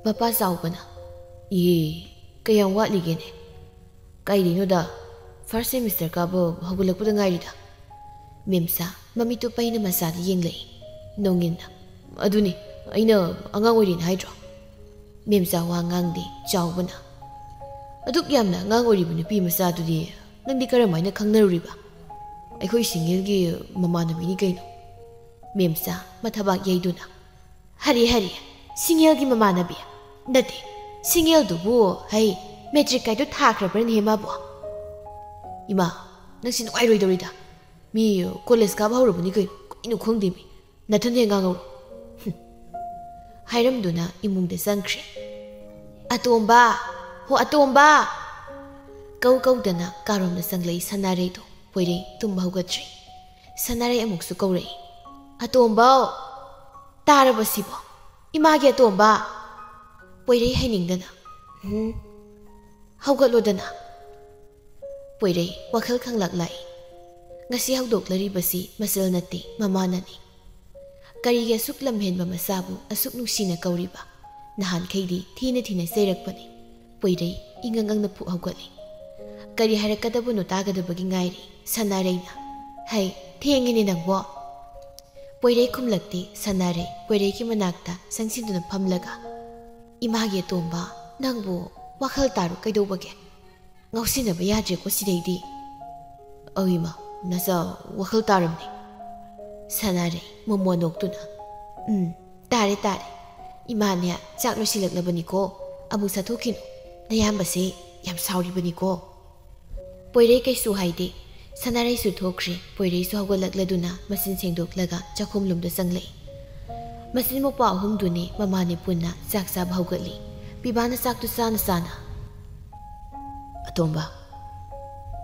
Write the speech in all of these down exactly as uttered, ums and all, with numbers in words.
ꯃꯄꯥ ꯆꯥꯎꯕꯅ, "ꯏꯍꯦ, ꯀꯌꯥꯝ ꯋꯥꯠꯂꯤꯒꯦꯅꯦ?" "ꯀꯥꯏꯗꯩꯅꯣꯗ, ꯐꯥꯔꯁ ꯁꯦꯃꯤꯁꯇꯔ ꯀꯥꯕ ꯍꯧꯒꯠꯂꯛꯄꯗ ꯉꯥꯏꯔꯤꯗ꯫" ꯃꯦꯝꯆꯥ ꯃꯃꯤꯠꯇꯨ ꯄꯩꯅ ꯃꯆꯥꯗ ꯌꯦꯡꯂꯛꯏ꯫ ꯅꯣꯡꯉꯤꯟꯅ, "ꯑꯗꯨꯅꯤ, ꯑꯩꯅ ꯑꯉꯥꯡ ꯑꯣꯏꯔꯤꯅ ꯍꯥꯏꯗ꯭ꯔꯣ?" ꯃꯦꯝꯆꯥ ꯋꯥ ꯉꯥꯡꯗꯦ꯫ ꯆꯥꯎꯕꯅ, "ꯑꯗꯨꯛ ꯌꯥꯝꯅ ꯑꯉꯥꯡ ꯑꯣꯏꯔꯤꯕ ꯅꯨꯄꯤ ꯃꯆꯥꯗꯨꯗꯤ ꯅꯪꯗꯤ ꯀꯔꯝꯍꯥꯏꯅ ꯈꯪꯅꯔꯨꯔꯤꯕ? ꯑꯩꯈꯣꯏ ꯁꯤꯡꯒꯦꯜꯒꯤ ꯃꯃꯥꯟꯅꯕꯤꯅꯤ ꯀꯩꯅꯣ꯫" ꯃꯦꯝꯆꯥ ꯃꯊꯕꯥꯛ ꯌꯩꯗꯨꯅ, "ꯍꯔꯦ, ꯍꯔꯦ, ꯁꯤꯡꯒꯦꯜꯒꯤ ꯃꯃꯥꯟꯅꯕꯤ? ꯅꯠꯇꯦ, ꯁꯤꯡꯒꯦꯜꯗꯨꯕꯨ, ꯍꯩ, ꯃꯦꯇ꯭ꯔꯤꯛ ꯀꯥꯏꯗꯣ ꯊꯥꯈ꯭ꯔꯕ꯭ꯔꯅꯦ ꯃꯥꯕꯣ?" "ꯏꯃꯥ, ꯅꯪꯁꯤ ꯅꯨꯡꯉꯥꯏꯔꯣꯏꯗꯧꯔꯤꯗ꯫ ꯃꯤ ꯀꯣꯂꯦꯖ ꯀꯥꯕ ꯍꯧꯔꯕꯅꯤ ꯀꯩꯅꯣ, ꯀꯩꯅꯣ ꯈꯪꯗꯦ ꯃꯤ꯫ ꯅꯊꯟꯗ ꯍꯦꯛ ꯉꯥꯡꯍꯧꯔꯣ꯫" ꯍꯝ꯫ ꯍꯥꯏꯔꯝꯗꯨꯅ ꯏꯃꯨꯡꯗ ꯆꯪꯈ꯭ꯔꯦ꯫ "ꯑꯇꯣꯝꯕ! ꯍꯣ ꯑꯇꯣꯝꯕ!" ꯀꯧ ꯀꯧꯗꯅ ꯀꯥꯔꯣꯝꯗ ꯆꯪꯂꯛꯏ ꯁꯅꯥꯔꯩꯗꯣ꯫ ꯄꯣꯏꯔꯩ ꯇꯨꯝꯕ ꯍꯧꯒꯠꯇ꯭ꯔꯤ꯫ ꯁꯅꯥꯔꯩ ꯑꯃꯨꯛꯁꯨ ꯀꯧꯔꯛꯏ꯫ "ꯑꯇꯣꯝꯕꯧ! ꯇꯥꯔꯕ ꯁꯤꯕꯣ? ꯏꯃꯥꯒꯤ ꯑꯇꯣꯝꯕ!" ꯄꯣꯏꯔꯩ ꯍꯩꯅꯤꯡꯗꯅ, "ꯎꯝ, ꯍꯧꯒꯠꯂꯣꯗꯅ꯫" ꯄꯣꯏꯔꯩ ꯋꯥꯈꯜ ꯈꯪꯂꯥꯛ ꯂꯥꯛꯏ꯫ ꯉꯁꯤ ꯍꯧꯗꯣꯛꯂꯔꯤꯕꯁꯤ ꯃꯆꯜ ꯅꯠꯇꯦ, ꯃꯃꯥꯅꯅꯤ꯫ ꯀꯔꯤꯒꯤ ꯑꯁꯨꯛ ꯂꯝꯍꯦꯟꯕ ꯃꯆꯥꯕꯨ ꯑꯁꯨꯛ ꯅꯨꯡꯁꯤꯅ ꯀꯧꯔꯤꯕ? ꯅꯍꯥꯟꯈꯩꯗꯤ ꯊꯤꯅ ꯊꯤꯅ ꯆꯩꯔꯛꯄꯅꯤ꯫ ꯄꯣꯏꯔꯩ ꯏꯉꯪ ꯉꯪꯅ ꯐꯨꯛ ꯍꯧꯒꯠꯂꯤ꯫ ꯀꯔꯤ ꯍꯥꯏꯔꯛꯀꯗꯕꯅꯣ ꯇꯥꯒꯗꯕꯒꯤ ꯉꯥꯏꯔꯤ꯫ ꯁꯅꯥꯔꯩꯅ, "ꯍꯩ, ꯊꯦꯡꯉꯤꯅꯦ ꯅꯪꯕꯣ?" ꯄꯣꯏꯔꯩ ꯈꯨꯝꯂꯛꯇꯦ꯫ ꯁꯅꯥꯔꯩ ꯄꯣꯏꯔꯩꯒꯤ ꯃꯅꯥꯛꯇ ꯆꯪꯁꯤꯟꯗꯨꯅ ꯐꯝꯂꯒ, "ꯏꯃꯥꯒꯤ ꯑꯇꯣꯝꯕ, ꯅꯪꯕꯨ ꯋꯥꯈꯜ ꯇꯥꯔꯣ ꯀꯩꯗꯧꯕꯒꯦ? ꯉꯥꯎꯁꯤꯟꯅꯕ ꯌꯥꯗ꯭ꯔꯦꯀꯣ ꯁꯤꯗꯩꯗꯤ꯫" "ꯑꯧ ꯏꯃꯥ, ꯅꯆꯥ ꯋꯥꯈꯜ ꯇꯥꯔꯝꯅꯤ꯫" ꯁꯅꯥꯔꯩ ꯃꯣꯃꯣꯟ ꯅꯣꯛꯇꯨꯅ, "ꯎꯝ, ꯇꯥꯔꯦ ꯇꯥꯔꯦ꯫ ꯏꯃꯥꯅꯦ ꯆꯥꯛ ꯂꯣꯏꯁꯤꯜꯂꯛꯂꯕꯅꯤꯀꯣ꯫ ꯑꯃꯨꯛ ꯆꯥꯊꯣꯛꯈꯤꯅꯨ꯫ ꯅꯌꯥꯝꯕꯁꯦ ꯌꯥꯝ ꯁꯥꯎꯔꯤꯕꯅꯤꯀꯣ꯫" ꯄꯣꯏꯔꯩ ꯀꯩꯁꯨ ꯍꯥꯏꯗꯦ꯫ ꯁꯅꯥꯔꯩꯁꯨ ꯊꯣꯛꯈ꯭ꯔꯦ꯫ ꯄꯣꯏꯔꯩꯁꯨ ꯍꯧꯒꯠꯂꯛꯂꯗꯨꯅ ꯃꯆꯤꯟ ꯁꯦꯡꯗꯣꯛꯂꯒ ꯆꯥꯛꯈꯨꯝꯂꯣꯝꯗ ꯆꯪꯂꯛꯏ꯫ ꯃꯆꯤꯟ ꯃꯧꯄ꯭ꯋꯥ ꯑꯍꯨꯝꯗꯨꯅꯤ ꯃꯃꯥꯅꯤ ꯄꯨꯟꯅ ꯆꯥꯛ ꯆꯥꯕ ꯍꯧꯒꯠꯂꯤ꯫ ꯄꯤꯕꯥꯅ ꯆꯥꯛꯇꯨ ꯆꯥꯅ ꯆꯥꯅ, "ꯑꯇꯣꯝꯕ,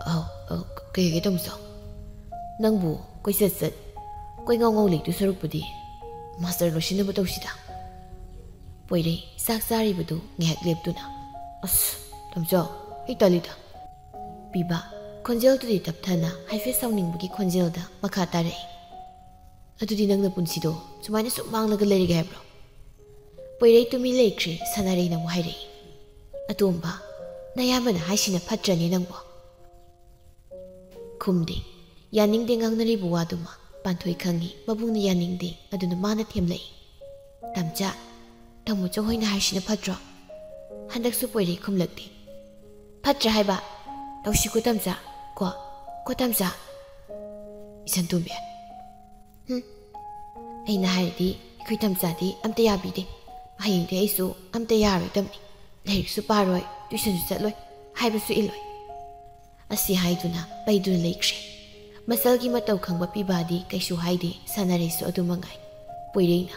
ꯑꯧ, ꯑꯧ, ꯀꯩ ꯍꯥꯏꯒꯦ ꯇꯧꯕꯁꯣ? ꯅꯪꯕꯨ ꯀꯣꯏꯆꯠ ꯆꯠ, ꯀꯣꯏꯉꯥꯎ ꯉꯥꯎ ꯂꯩꯗꯨ ꯁꯔꯨꯛꯄꯨꯗꯤ ꯃꯥꯁꯇꯔ ꯂꯣꯏꯁꯤꯟꯅꯕ ꯇꯧꯁꯤꯗ꯫" ꯄꯣꯏꯔꯩ ꯆꯥꯛ ꯆꯥꯔꯤꯕꯗꯨ ꯉꯥꯏꯍꯥꯛ ꯂꯦꯞꯇꯨꯅ, "ꯑꯁ, ꯇꯝꯆꯧ, ꯑꯩ ꯇꯜꯂꯤꯗ꯫" ꯄꯤꯕ ꯈꯣꯟꯖꯦꯜꯗꯨꯗꯤ ꯇꯞꯊꯅ ꯍꯥꯏꯐꯦꯠ ꯁꯥꯎꯅꯤꯡꯕꯒꯤ ꯈꯣꯟꯖꯦꯜꯗ ꯃꯈꯥ ꯇꯥꯔꯛꯏ꯫ "ꯑꯗꯨꯗꯤ ꯅꯪꯅ ꯄꯨꯟꯁꯤꯗꯣ ꯁꯨꯃꯥꯏꯅ ꯁꯨꯝ ꯃꯥꯡꯂꯒ ꯂꯩꯔꯒꯦ ꯍꯥꯏꯕ꯭ꯔꯣ?" ꯄꯣꯏꯔꯩ ꯇꯨꯃꯤꯟ ꯂꯩꯈ꯭ꯔꯦ꯫ ꯁꯅꯥꯔꯩꯅ ꯑꯃꯨꯛ ꯍꯥꯏꯔꯛꯏ, "ꯑꯇꯣꯝꯕ, ꯅꯌꯥꯝꯕꯅ ꯍꯥꯏꯁꯤꯅ ꯐꯠꯇ꯭ꯔꯅꯦ ꯅꯪꯕꯣ?" ꯈꯨꯝꯗꯦ꯫ ꯌꯥꯅꯤꯡꯗꯦ ꯉꯥꯡꯅꯔꯤꯕ ꯋꯥꯗꯨꯃ꯫ ꯄꯥꯟꯊꯣꯏ ꯈꯪꯉꯤ, ꯃꯕꯨꯡꯅ ꯌꯥꯅꯤꯡꯗꯦ, ꯑꯗꯨꯅ ꯃꯥꯅ ꯊꯦꯝꯂꯛꯏ꯫ "ꯇꯝꯆꯥ, ꯇꯥꯃꯣ ꯆꯧꯍꯣꯏꯅ ꯍꯥꯏꯁꯤꯅ ꯐꯠꯇ꯭ꯔꯣ?" ꯍꯟꯗꯛꯁꯨ ꯄꯣꯏꯔꯩ ꯈꯨꯝꯂꯛꯇꯦ꯫ "ꯐꯠꯇ꯭ꯔꯦ ꯍꯥꯏꯕ? ꯇꯧꯁꯤꯀꯣ ꯇꯝꯆꯥ, ꯀꯣ, ꯀꯣ ꯇꯝꯆꯥ?" ꯏꯆꯟꯇꯣꯝꯕꯤ꯫ "ꯍꯨꯝ, ꯑꯩꯅ ꯍꯥꯏꯔꯗꯤ ꯑꯩꯈꯣꯏ ꯇꯝꯆꯥꯗꯤ ꯑꯝꯇ ꯌꯥꯕꯤꯗꯦ꯫ ꯍꯌꯦꯡꯗꯤ ꯑꯩꯁꯨ ꯑꯝꯇ ꯌꯥꯔꯣꯏꯗꯕꯅꯤ꯫ ꯂꯥꯏꯔꯤꯛꯁꯨ ꯄꯥꯔꯣꯏ, ꯇ꯭ꯌꯨꯁꯟꯁꯨ ꯆꯠꯂꯣꯏ, ꯍꯥꯏꯕꯁꯨ ꯏꯜꯂꯣꯏ꯫" ꯑꯁꯤ ꯍꯥꯏꯗꯨꯅ ꯄꯩꯗꯨꯅ ꯂꯩꯈ꯭ꯔꯦ꯫ ꯃꯆꯜꯒꯤ ꯃꯇꯧ ꯈꯪꯕ ꯄꯤꯕꯥꯗꯤ ꯀꯩꯁꯨ ꯍꯥꯏꯗꯦ, ꯁꯥꯟꯅꯔꯩꯁꯨ ꯑꯗꯨ ꯃꯉꯥꯏ꯫ ꯄꯣꯏꯔꯩꯅ,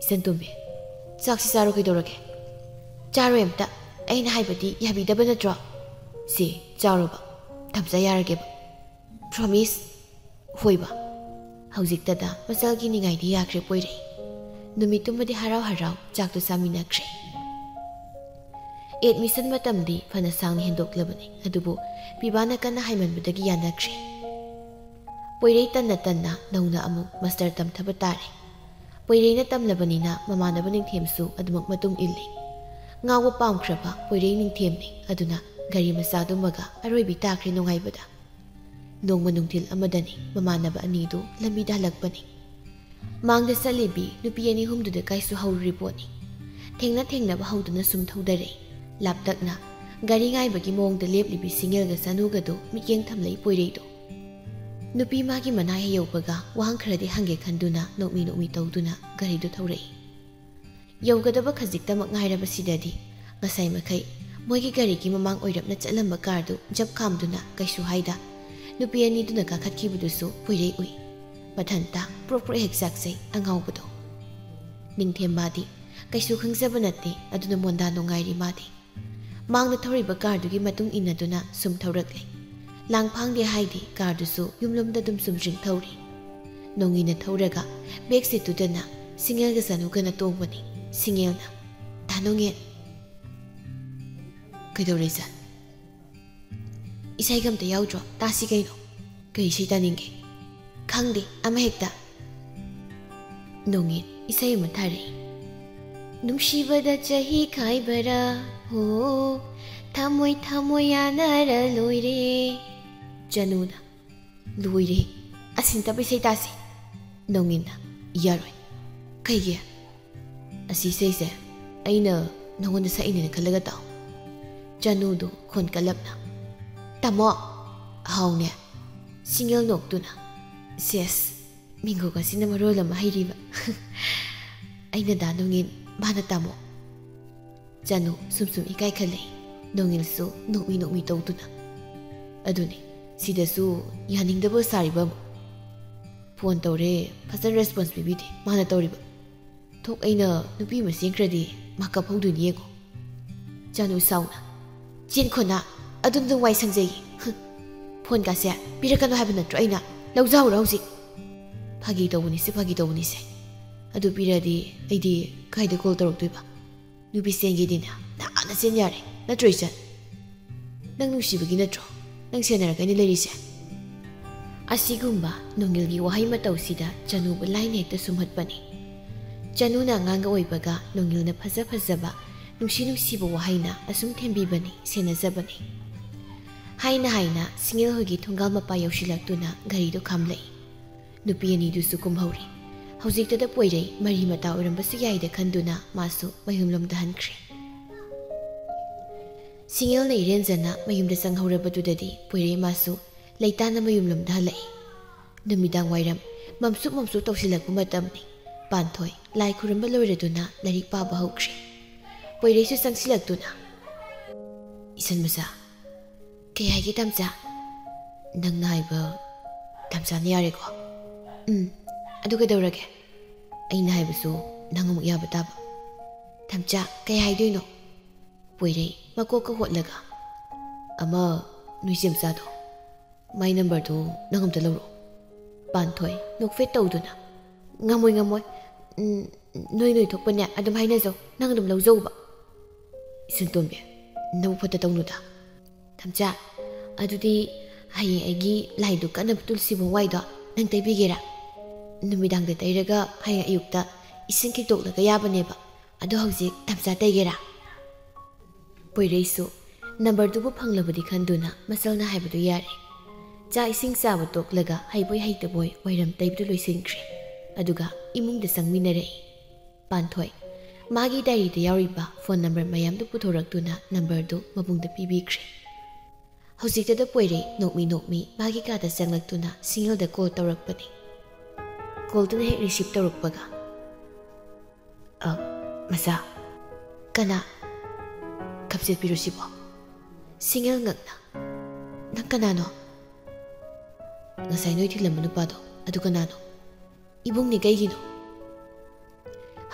"ꯏꯆꯟꯇꯣꯝꯕꯤ, ꯆꯥꯛꯁꯤ ꯆꯥꯔꯣ ꯀꯩꯗꯧꯔꯒꯦ?" "ꯆꯥꯔꯣꯏ ꯑꯝꯇ꯫ ꯑꯩꯅ ꯍꯥꯏꯕꯗꯤ ꯌꯥꯕꯤꯗꯕ ꯅꯠꯇ꯭ꯔꯣ?" "ꯁꯤ ꯆꯥꯔꯣꯕ, ꯇꯝꯆꯥ ꯌꯥꯔꯒꯦꯕ꯫ Promise?" "ꯍꯣꯏꯕ꯫" ꯍꯧꯖꯤꯛꯇꯗ ꯃꯆꯜꯒꯤ ꯅꯤꯡꯉꯥꯏꯗꯤ ꯌꯥꯈ꯭ꯔꯦ ꯄꯣꯏꯔꯩ꯫ ꯅꯨꯃꯤꯠꯇꯨꯃꯗꯤ ꯍꯔꯥꯎ ꯍꯔꯥꯎ ꯆꯥꯛꯇꯨ ꯆꯥꯃꯤꯟꯅꯈ꯭ꯔꯦ꯫ ꯑꯦꯗꯃꯤꯁꯟ ꯃꯇꯝꯗꯤ ꯐꯅ ꯁꯥꯡꯅ ꯍꯦꯟꯗꯣꯛꯂꯕꯅꯤ, ꯑꯗꯨꯕꯨ ꯄꯤꯕꯥꯅ ꯀꯟꯅ ꯍꯥꯏꯃꯟꯕꯗꯒꯤ ꯌꯥꯅꯈ꯭ꯔꯦ꯫ ꯄꯣꯏꯔꯩ ꯇꯟꯅ ꯇꯟꯅ ꯅꯧꯅ ꯑꯃꯨꯛ ꯃꯁꯇꯔ ꯇꯝꯊꯕ ꯇꯥꯔꯦ꯫ ꯄꯣꯏꯔꯩꯅ ꯇꯝꯂꯕꯅꯤꯅ ꯃꯃꯥꯟꯅꯕ ꯅꯤꯡꯊꯦꯝꯁꯨ ꯑꯗꯨꯃꯛ ꯃꯇꯨꯡ ꯏꯜꯂꯤ꯫ ꯉꯥꯎꯕ ꯄꯥꯝꯈ꯭ꯔꯕ ꯄꯣꯏꯔꯩ ꯅꯤꯡꯊꯦꯝꯅꯤ, ꯑꯗꯨꯅ ꯒꯥꯔꯤ ꯃꯆꯥꯗꯨꯃꯒ ꯑꯔꯣꯏꯕꯤ ꯇꯥꯈ꯭ꯔꯦ ꯅꯨꯡꯉꯥꯏꯕꯗ꯫ ꯅꯣꯡꯃ ꯅꯨꯡꯊꯤꯜ ꯑꯃꯗꯅꯤ ꯃꯃꯥꯟꯅꯕ ꯑꯅꯤꯗꯨ ꯂꯝꯕꯤꯗ ꯍꯜꯂꯛꯄꯅꯤ꯫ ꯃꯥꯡꯗ ꯆꯠꯂꯤꯕꯤ ꯅꯨꯄꯤ ꯑꯅꯤ ꯑꯍꯨꯝꯗꯨꯗ ꯀꯥꯏꯁꯨ ꯍꯧꯔꯨꯔꯤ ꯄꯣꯠꯅꯤ꯫ ꯊꯦꯡꯅ ꯊꯦꯡꯅꯕ ꯍꯧꯗꯨꯅ ꯁꯨꯝ ꯊꯧꯗꯔꯛꯏ꯫ ꯂꯥꯞꯇꯛꯅ ꯒꯥꯔꯤ ꯉꯥꯏꯕꯒꯤ ꯃꯑꯣꯡꯗ ꯂꯦꯞꯂꯤꯕꯤ ꯁꯤꯡꯉꯦꯜꯒ ꯆꯅꯨꯒꯗꯨ ꯃꯤꯠꯌꯦꯡ ꯊꯝꯂꯛꯏ ꯄꯣꯏꯔꯩꯗꯣ꯫ ꯅꯨꯄꯤ ꯃꯥꯒꯤ ꯃꯅꯥꯛ ꯍꯦꯛ ꯌꯧꯕꯒ ꯋꯥꯍꯪ ꯈꯔꯗꯤ ꯍꯪꯒꯦ ꯈꯟꯗꯨꯅ ꯅꯣꯛꯃꯤ ꯅꯣꯛꯃꯤ ꯇꯧꯗꯨꯅ ꯒꯥꯔꯤꯗꯨ ꯊꯧꯔꯛꯏ꯫ ꯌꯧꯒꯗꯕ ꯈꯖꯤꯛꯇꯃꯛ ꯉꯥꯏꯔꯕꯁꯤꯗ ꯉꯁꯥꯏ ꯃꯈꯩ ꯃꯣꯏꯒꯤ ꯒꯥꯔꯤꯒꯤ ꯃꯃꯥꯡ ꯑꯣꯏꯔꯞꯅ ꯆꯠꯂꯝꯕ ꯀꯥꯔꯗꯨ ꯖꯞ ꯈꯥꯝꯗꯨꯅ ꯀꯩꯁꯨ ꯍꯥꯏꯗ ꯅꯨꯄꯤ ꯑꯅꯤꯗꯨꯅ ꯀꯥꯈꯠꯈꯤꯕꯗꯨꯁꯨ ꯄꯣꯏꯔꯩ ꯎꯏ꯫ ꯃꯊꯟꯇ ꯄ꯭ꯔꯣꯛ ꯄ꯭ꯔꯣꯛ ꯍꯦꯛ ꯆꯥꯛꯆꯩ ꯑꯉꯥꯎꯕꯗꯣ꯫ ꯅꯤꯡꯊꯦꯝ ꯃꯥꯗꯤ ꯀꯩꯁꯨ ꯈꯪꯖꯕ ꯅꯠꯇꯦ, ꯑꯗꯨꯅ ꯃꯣꯟꯗꯥ ꯅꯨꯡꯉꯥꯏꯔꯤ ꯃꯥꯗꯤ꯫ ꯃꯥꯡꯗ ꯊꯧꯔꯤꯕ ꯀꯥꯔꯗꯨꯒꯤ ꯃꯇꯨꯡ ꯏꯟꯅꯗꯨꯅ ꯁꯨꯝ ꯊꯧꯔꯛꯂꯦ꯫ ꯂꯥꯡꯐꯥꯡꯗꯦ ꯍꯥꯏꯗꯦ, ꯀꯥꯔꯗꯨꯁꯨ ꯌꯨꯝꯂꯣꯝꯗ ꯑꯗꯨꯝ ꯆꯨꯝꯗ꯭ꯔꯤꯡ ꯊꯧꯔꯤ꯫ ꯅꯣꯡꯉꯤꯟꯅ ꯊꯧꯔꯒ ꯕꯦꯛ ꯁꯤꯠꯇꯨꯗꯅ ꯁꯤꯡꯉꯦꯜꯒ ꯆꯅꯨꯒꯅ ꯇꯣꯡꯕꯅꯤ꯫ ꯁꯤꯡꯉꯦꯜꯅ, "ꯇꯥ ꯅꯣꯡꯉꯤꯟ!" "ꯀꯩꯗꯧꯔꯦ ꯏꯆꯟ?" "ꯏꯁꯩꯒ ꯑꯝꯇ ꯌꯥꯎꯗ꯭ꯔꯣ? ꯇꯥꯁꯤ ꯀꯩꯅꯣ꯫" "ꯀꯩ ꯏꯁꯩ ꯇꯥꯅꯤꯡꯒꯦ?" "ꯈꯪꯗꯦ, ꯑꯃꯍꯦꯛꯇ꯫" ꯅꯣꯡꯉꯤꯟ ꯏꯁꯩ ꯑꯃ ꯊꯥꯔꯛꯏ꯫ ꯅꯨꯡꯁꯤꯕꯗ ꯆꯍꯤ ꯈꯥꯏꯕꯔꯥ, ꯍꯣ, ꯊꯃꯣꯏ ꯊꯃꯣꯏ ꯌꯥꯅꯔ ꯂꯣꯏꯔꯦ꯫ ꯆꯅꯨꯅ, "ꯂꯣꯏꯔꯦ, ꯑꯁꯤ ꯅꯠꯇꯕ ꯏꯁꯩ ꯇꯥꯁꯤ꯫" ꯅꯣꯡꯉꯤꯟꯅ, "ꯌꯥꯔꯣꯏ꯫" "ꯀꯩꯒꯤ?" "ꯑꯁꯤ ꯏꯁꯩꯁꯦ ꯑꯩꯅ ꯅꯉꯣꯟꯗ ꯁꯛꯏꯅꯦꯅ ꯈꯜꯂꯒ ꯇꯥꯎ꯫" ꯆꯅꯨꯗꯨ ꯈꯣꯟ ꯀꯜꯂꯞꯅ, "ꯇꯥꯃꯣ!" "ꯍꯥꯎꯅꯦ?" ꯁꯤꯡꯉꯦꯜ ꯅꯣꯛꯇꯨꯅ, "ꯁꯦꯁ, ꯃꯤꯡꯒꯧ ꯑꯁꯤꯅ ꯃꯔꯣꯜ ꯑꯃ ꯍꯩꯔꯤꯕ꯫" "ꯑꯩꯅ ꯗꯥ ꯅꯣꯡꯉꯤꯟ, ꯃꯥꯅ ꯇꯥꯃꯣ꯫" ꯆꯅꯨ ꯁꯨꯝ ꯁꯨꯝ ꯏꯀꯥꯏ ꯈꯜꯂꯛꯏ꯫ ꯅꯣꯡꯉꯤꯜꯁꯨ ꯅꯣꯛꯃꯤ ꯅꯣꯛꯃꯤ ꯇꯧꯗꯨꯅ꯫ ꯑꯗꯨꯅꯤ, ꯁꯤꯗꯁꯨ ꯌꯥꯅꯤꯡꯗꯕ ꯁꯥꯔꯤꯕ ꯑꯃꯨꯛ꯫ ꯐꯣꯟ ꯇꯧꯔꯦ, ꯐꯖꯅ ꯔꯦꯁꯄꯣꯟꯁ ꯄꯤꯕꯤꯗꯦ꯫ ꯃꯥꯅ ꯇꯧꯔꯤꯕ꯫ ꯊꯣꯛ ꯑꯩꯅ ꯅꯨꯄꯤ ꯑꯃ ꯆꯦꯟꯈ꯭ꯔꯗꯤ ꯃꯥ ꯀꯞꯍꯧꯗꯣꯏꯅꯤ ꯌꯦꯡꯉꯣ꯫ ꯆꯅꯨ ꯁꯥꯎꯅ, "ꯆꯦꯟꯈꯣꯅ, ꯑꯗꯨꯅ ꯑꯗꯨꯝ ꯋꯥꯏ ꯁꯪꯖꯩ꯫" "ꯍꯨꯝ, ꯐꯣꯟꯒꯥꯁꯦ ꯄꯤꯔꯛꯀꯅꯨ ꯍꯥꯏꯕ ꯅꯠꯇ꯭ꯔꯣ ꯑꯩꯅ? ꯂꯧꯖꯍꯧꯔꯣ ꯍꯧꯖꯤꯛ꯫" "ꯐꯥꯒꯤ ꯇꯧꯕꯅꯤꯁꯦ, ꯐꯥꯒꯤ ꯇꯧꯕꯅꯤꯁꯦ꯫ ꯑꯗꯨ ꯄꯤꯔꯛꯑꯗꯤ ꯑꯩꯗꯤ ꯀꯥꯏꯗ ꯀꯣꯜ ꯇꯧꯔꯛꯇꯣꯏꯕ? ꯅꯨꯄꯤ ꯆꯦꯟꯒꯦꯗꯤꯅꯦ, ꯅꯍꯥꯟꯅ ꯆꯦꯟ ꯌꯥꯔꯦ, ꯅꯠꯇ꯭ꯔꯣ ꯏꯆꯟ? ꯅꯪ ꯅꯨꯡꯁꯤꯕꯒꯤ ꯅꯠꯇ꯭ꯔꯣ ꯅꯪ ꯁꯦꯟꯅꯔꯒ ꯑꯩꯅ ꯂꯩꯔꯤꯁꯦ?" ꯑꯁꯤꯒꯨꯝꯕ ꯅꯣꯡꯉꯤꯜꯒꯤ ꯋꯥꯍꯩ ꯃꯇꯧꯁꯤꯗ ꯆꯅꯨꯕꯨ ꯂꯥꯏꯅ ꯍꯦꯛꯇ ꯁꯨꯝꯍꯠꯄꯅꯤ꯫ ꯆꯅꯨꯅ ꯑꯉꯥꯡ ꯑꯣꯏꯕꯒ ꯅꯣꯡꯉꯤꯜꯅ ꯐꯖ ꯐꯖꯕ, ꯅꯨꯡꯁꯤ ꯅꯨꯡꯁꯤꯕ ꯋꯥꯍꯩꯅ ꯑꯁꯨꯝ ꯊꯦꯝꯕꯤꯕꯅꯤ, ꯁꯦꯟꯅꯖꯕꯅꯤ꯫ ꯍꯥꯏꯅ ꯍꯥꯏꯅ ꯁꯤꯡꯉꯦꯜ ꯍꯣꯏꯒꯤ ꯊꯣꯡꯒꯥꯜ ꯃꯄꯥ ꯌꯧꯁꯤꯜꯂꯛꯇꯨꯅ ꯒꯥꯔꯤꯗꯨ ꯈꯥꯝꯂꯛꯏ꯫ ꯅꯨꯄꯤ ꯑꯅꯤꯗꯨꯁꯨ ꯀꯨꯝꯍꯧꯔꯤ꯫ ꯍꯧꯖꯤꯛꯇꯗ ꯄꯣꯏꯔꯩ ꯃꯔꯤ ꯃꯇꯥ ꯑꯣꯏꯔꯝꯕꯁꯨ ꯌꯥꯏꯗ ꯈꯟꯗꯨꯅ ꯃꯥꯁꯨ ꯃꯌꯨꯝꯂꯣꯝꯗ ꯍꯟꯈ꯭ꯔꯦ꯫ ꯁꯤꯡꯉꯦꯜꯅ ꯏꯔꯦꯟꯖꯅ ꯃꯌꯨꯝꯗ ꯆꯪꯍꯧꯔꯕꯗꯨꯗꯗꯤ ꯄꯣꯏꯔꯩ ꯃꯥꯁꯨ ꯂꯩꯇꯥꯅ ꯃꯌꯨꯝꯂꯣꯝꯗ ꯍꯜꯂꯛꯏ꯫ ꯅꯨꯃꯤꯗꯥꯡ ꯋꯥꯏꯔꯝ ꯃꯝꯁꯨꯛ ꯃꯝꯁꯨꯛ ꯇꯧꯁꯤꯜꯂꯛꯄ ꯃꯇꯝꯅꯤ꯫ ꯄꯥꯟꯊꯣꯏ ꯂꯥꯏ ꯈꯨꯔꯨꯝꯕ ꯂꯣꯏꯔꯗꯨꯅ ꯂꯥꯏꯔꯤꯛ ꯄꯥꯕ ꯍꯧꯈ꯭ꯔꯦ꯫ ꯄꯣꯏꯔꯩꯁꯨ ꯆꯪꯁꯤꯜꯂꯛꯇꯨꯅ, "ꯏꯆꯟ ꯃꯆꯥ, ꯀꯩ ꯍꯥꯏꯒꯦ ꯇꯝꯆꯥ?" "ꯅꯪꯅ ꯍꯥꯏꯕ ꯇꯝꯆꯥꯅ ꯌꯥꯔꯦꯀꯣ?" "ꯎꯝ, ꯑꯗꯨ ꯀꯩꯗꯧꯔꯒꯦ? ꯑꯩꯅ ꯍꯥꯏꯕꯁꯨ ꯅꯪ ꯑꯃꯨꯛ ꯌꯥꯕ ꯇꯥꯕ꯫" "ꯇꯝꯆꯥ, ꯀꯩ ꯍꯥꯏꯗꯣꯏꯅꯣ?" ꯄꯣꯏꯔꯩ ꯃꯀꯣꯛꯀ ꯍꯣꯠꯂꯒ, "ꯑꯃ ꯅꯣꯏ ꯆꯦ ꯃꯆꯥꯗꯣ, ꯃꯥꯏ ꯅꯝꯕꯔꯗꯨ ꯅꯪ ꯑꯝꯇ ꯂꯧꯔꯛꯑꯣ꯫" ꯄꯥꯟꯊꯣꯏ ꯅꯣꯛꯐꯦꯠ ꯇꯧꯗꯨꯅ, "ꯉꯝꯃꯣꯏ, ꯉꯝꯃꯣꯏ꯫ ꯎꯝ, ꯅꯣꯏ ꯅꯣꯏ ꯊꯣꯛꯄꯅꯦ ꯑꯗꯨꯝ ꯍꯥꯏꯅꯖꯧ, ꯅꯪ ꯑꯗꯨꯝ ꯂꯧꯖꯧꯕ꯫" "ꯏꯆꯟꯇꯣꯝꯕꯤ, ꯅꯕꯨꯛ ꯐꯠꯇ ꯇꯧꯅꯨꯗ꯫" "ꯇꯝꯆꯥ, ꯑꯗꯨꯗꯤ ꯍꯌꯦꯡ ꯑꯩꯒꯤ ꯂꯥꯏꯗꯨ ꯀꯠꯅꯕ ꯇꯨꯜꯁꯤꯕꯣꯡ ꯋꯥꯏꯗꯣ ꯅꯪ ꯇꯩꯕꯤꯒꯦꯔꯥ? ꯅꯨꯃꯤꯗꯥꯡꯗ ꯇꯩꯔꯒ ꯍꯌꯦꯡ ꯑꯌꯨꯛꯇ ꯏꯁꯤꯡ ꯈꯤꯛꯇꯣꯛꯂꯒ ꯌꯥꯕꯅꯦꯕ꯫ "ꯑꯗꯣ ꯍꯧꯖꯤꯛ ꯇꯝꯆꯥ ꯇꯩꯒꯦꯔꯥ?" ꯄꯣꯏꯔꯩꯁꯨ ꯅꯝꯕꯔꯗꯨꯕꯨ ꯐꯪꯂꯕꯗꯤ ꯈꯟꯗꯨꯅ ꯃꯆꯜꯅ ꯍꯥꯏꯕꯗꯨ ꯌꯥꯔꯦ꯫ ꯆꯥꯛ ꯏꯁꯤꯡ ꯆꯥꯕ ꯇꯣꯛꯂꯒ ꯍꯩꯕꯣꯏ ꯍꯩꯇꯕꯣꯏ ꯋꯥꯏꯔꯝ ꯇꯩꯕꯗꯨ ꯂꯣꯏꯁꯤꯟꯈ꯭ꯔꯦ꯫ ꯑꯗꯨꯒ ꯏꯃꯨꯡꯗ ꯆꯪꯃꯤꯟꯅꯔꯛꯏ꯫ ꯄꯥꯟꯊꯣꯏ ꯃꯥꯒꯤ ꯗꯥꯏꯔꯤꯗ ꯌꯥꯎꯔꯤꯕ ꯐꯣꯟ ꯅꯝꯕꯔ ꯃꯌꯥꯝꯗꯨ ꯄꯨꯊꯣꯔꯛꯇꯨꯅ ꯅꯝꯕꯔꯗꯨ ꯃꯕꯨꯡꯗ ꯄꯤꯕꯤꯈ꯭ꯔꯦ꯫ ꯍꯧꯖꯤꯛꯇꯗ ꯄꯣꯏꯔꯩ ꯅꯣꯛꯃꯤ ꯅꯣꯛꯃꯤ ꯃꯥꯒꯤ ꯀꯥꯗ ꯆꯪꯂꯛꯇꯨꯅ ꯁꯤꯡꯒꯜꯗ ꯀꯣꯜ ꯇꯧꯔꯛꯄꯅꯤ꯫ ꯀꯣꯜꯗꯨꯅ ꯍꯦꯛ ꯔꯤꯁꯤꯞ ꯇꯧꯔꯛꯄꯒ, "ꯑ, ꯃꯆꯥ, ꯀꯅꯥ? ꯈꯞꯆꯦꯠꯄꯤꯔꯣ ꯁꯤꯕꯣ?" ꯁꯤꯡꯒꯜ ꯉꯛꯅ, "ꯅꯪ ꯀꯅꯥꯅꯣ?" "ꯉꯁꯥꯏ ꯅꯣꯏ ꯊꯤꯜꯂꯝꯕ ꯅꯨꯄꯥꯗꯣ, ꯑꯗꯨ ꯀꯅꯥꯅꯣ?" "ꯏꯕꯨꯡꯅꯤ, ꯀꯩꯒꯤꯅꯣ?"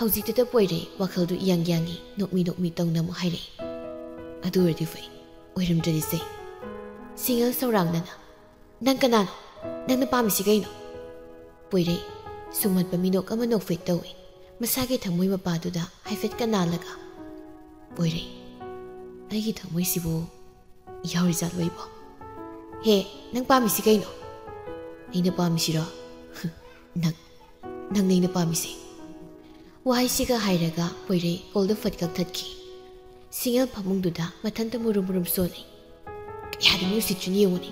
ꯍꯧꯖꯤꯛꯇꯨꯗ ꯄꯣꯏꯔꯩ ꯋꯥꯈꯜꯗꯨ ꯏꯌꯥꯡ ꯌꯥꯡꯉꯤ, ꯅꯣꯛꯃꯤ ꯅꯣꯛꯃꯤ ꯇꯧꯅ ꯑꯃꯨꯛ ꯍꯥꯏꯔꯛꯏ꯫ "ꯑꯗꯨ ꯑꯣꯏꯔꯗꯤ ꯐꯩ, ꯑꯣꯏꯔꯝꯗ꯭ꯔꯗꯤ ꯆꯩ꯫" ꯁꯤꯡꯒꯜ ꯁꯧꯔꯥꯡꯅꯅ, "ꯅꯪ ꯀꯅꯥꯅꯣ? ꯅꯪꯅ ꯄꯥꯝꯃꯤꯁꯤ ꯀꯩꯅꯣ?" ꯄꯣꯏꯔꯩ ꯁꯨꯝꯍꯠꯄ ꯃꯤꯅꯣꯛ ꯑꯃ ꯅꯣꯛꯐꯦꯠ ꯇꯧꯏ꯫ ꯃꯁꯥꯒꯤ ꯊꯃꯣꯏ ꯃꯄꯥꯗꯨꯗ ꯍꯥꯏꯐꯦꯠ ꯀꯅꯥꯜꯂꯒ, "ꯄꯣꯏꯔꯩ, ꯑꯩꯒꯤ ꯊꯃꯣꯏꯁꯤꯕꯨ ꯌꯥꯎꯔꯤꯖꯥꯠꯂꯣ ꯑꯩꯕꯣ? ꯍꯦ, ꯅꯪ ꯄꯥꯝꯃꯤꯁꯤ ꯀꯩꯅꯣ?" "ꯑꯩꯅ ꯄꯥꯝꯃꯤꯁꯤꯔꯣ? ꯅꯪ, ꯅꯪꯅ ꯑꯩꯅ ꯄꯥꯝꯃꯤꯁꯦ꯫" ꯋꯥꯍꯩꯁꯤꯒ ꯍꯥꯏꯔꯒ ꯄꯣꯏꯔꯩ ꯀꯣꯜꯗꯨ ꯐꯠ ꯀꯛꯊꯠꯈꯤ꯫ ꯁꯤꯡꯒꯜ ꯐꯃꯨꯡꯗꯨꯗ ꯃꯊꯟꯇ ꯃꯨꯔꯨꯝ ꯃꯨꯔꯨꯝ ꯁꯣꯜꯂꯤ꯫ "ꯀꯌꯥꯗꯤ ꯃꯤ ꯎꯁꯤꯠꯇ꯭ꯔꯤꯅꯤ ꯌꯦꯡꯉꯨꯅꯦ꯫